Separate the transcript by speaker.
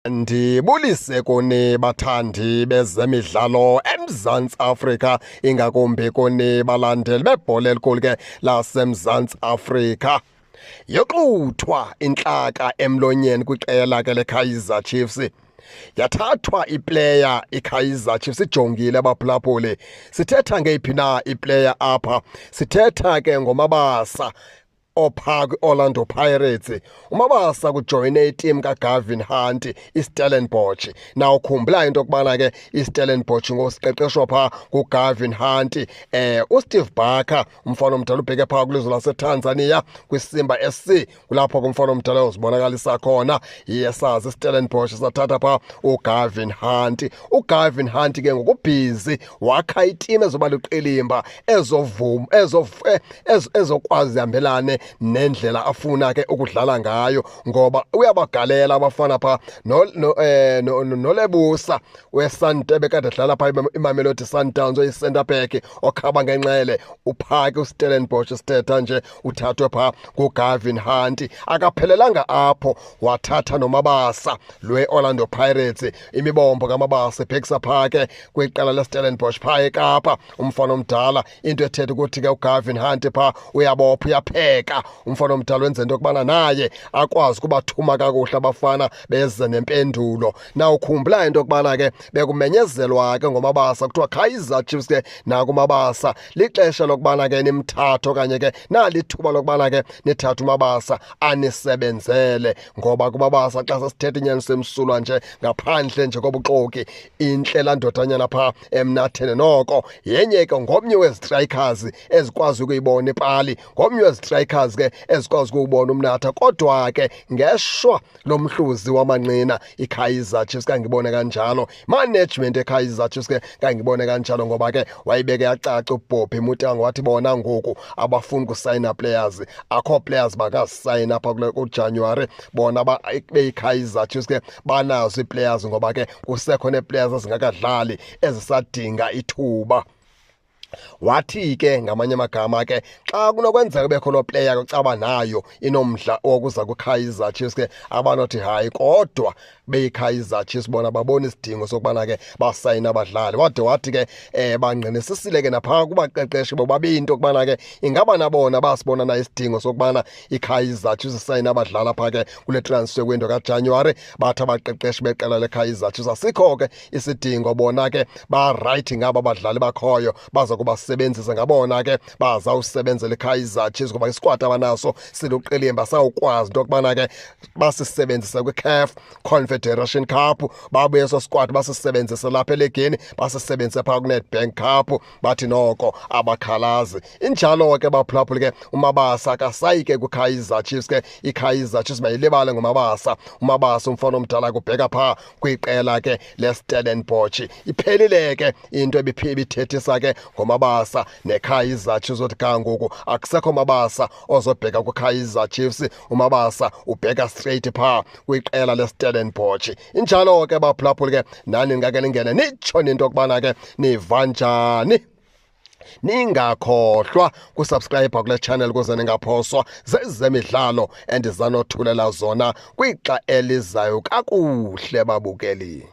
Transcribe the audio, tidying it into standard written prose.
Speaker 1: Ndibulise kuni bathandi bezemidlalo eMzantsi Afrika, ingakumbi kuni balandeli bebhola elikhulu ke laseMzantsi Afrika. Yoxuthwa intlaka emlonyeni kwiqela ke leKaizer Chiefs. Yathathwa iplayer iKaizer Chiefs ijongile abaphulaphuli. Sithetha ngeyiphi na iplayer apha? Sithetha ke ngoMabasa opha kwi-Orlando Pirates. UMabasa kujoyine iteam kaGavin Hunt, iStellenbosch. Na ukhumbula into yokubana ke iStellenbosch ngosiqeqeshwa pha kuGavin Hunt, uSteve Barker umfana omdala ubheke pha kwilizwe laseTanzania kwiSimba SC, kulapho kumfana omdala uzibonakalisa khona. Iyesazi iStellenbosch sathatha pha uGavin Hunt. UGavin Hunt ke ngokubhizi wakha iteam ezoba luqilimba, ezovuma, ezokwazi ihambelane nendlela afuna ke ukudlala ngayo, ngoba uyabagalela abafana pha noLebusa weSantebe kade edlala pha iMamelodi Sundowns, oyi-center back okhaba ngenxele, uphake uStellenbosch. Sithetha nje uthathwe pha nguGavin Hunt. Akaphelelanga apho, wathatha noMabasa lwe-Orlando Pirates. Imibombo kaMabasa ibhekisa pha ke kwiqela leStellenbosch pha eKapa. Umfana omdala, into ethetha ukuthi ke uGavin Hunt pha uyabopha, uyapheka. Umfana omdala wenza into yokubana naye akwazi ukubathuma kakuhle abafana beze nempendulo. Na ukhumbula into yokubana ke bekumenyezelwa ke ngoMabasa, kuthiwa Kaizer Chiefs ke nakuMabasa, lixesha lokubana ke nimthathe okanye ke nalithuba lokubana ke nithathe uMabasa anisebenzele, ngoba kuMabasa xa sesithetha inyaniso emsulwa nje ngaphandle nje kobuxoki, intle laa ndodanyana pha emnatheni. Noko yenye ke, ngomnye wezi-strikers ezikwazi ukuyibona ipali, ngomnye wezi-strikers ke ezikwazi ukuwubona umnatha. Kodwa ke ngeshwa lomhluzi wamanqina iKaizer Chiefs, kangibone kanjalo, management eKaizer Chiefs ke kangibone kanjalo, ngoba ke wayibeke yacaca uBobby Motaung, wathi bona ngoku abafuni kusayina players, akho players bakasayina apha kule kuJanuary. Bona beyiKaizer Chiefs ke banazo ii-players, ngoba ke kusekho nee-players ezingakadlali ezisadinga ithuba. Wathi ke ngamanye amagama ke xa kunokwenzeka kubekho loo player kucaba nayo inomdla wokuza kwiKaizer Chiefs ke abanothi hayi, kodwa beyiKaizer Chiefs bona babona isidingo sokubana ke basayina abadlali. Wade wathi ke bangqinisisile ke napha kubaqeqeshi bobabini into yokubana ke ingaba nabona basibona na isidingo sokubana iKaizer Chiefs isayina abadlali apha ke kule transfer window kaJanuary. Bathi abaqeqeshi beqela leKaizer Chiefs asikho ke isidingo, bona ke ba-right ngaba badlali bakhoyo, baza kubasebenzisa, ngabona ke bazawusebenzela iKaizer Chiefs, ngoba isquad abanaso siluqilimba, sawukwazi into yokubana ke basisebenzise kwiCAF Confederation Cup, babuye eso squad basisebenzise lapha elegini, basisebenzise phaa kuNedbank Cup. Bathi noko abakhalazi. Injalo ke baphulaphuli ke, uMabasa akasayi ke kwiKaizer Chiefs ke, iKaizer Chiefs bayilibale ngoMabasa. UMabasa umfana omdala kubheka phaa kwiqela ke leStellenbosch. Iphelile ke into ebithethisa ke ngoMabasa neKaizer Chiefs, othi ka ngoku akusekho Mabasa ozobheka kwiKaizer Chiefs, uMabasa ubheka straight phaa kwiqela leStellenbosch. Injalo ke baphulaphuli ke, nani ngake ningene nitsho into yokubana ke niva njani. Ningakhohlwa kusubscribe kule channel ukuze ningaphoswa zezemidlalo endizanothulela zona kwixa elizayo. Kakuhle babukeli.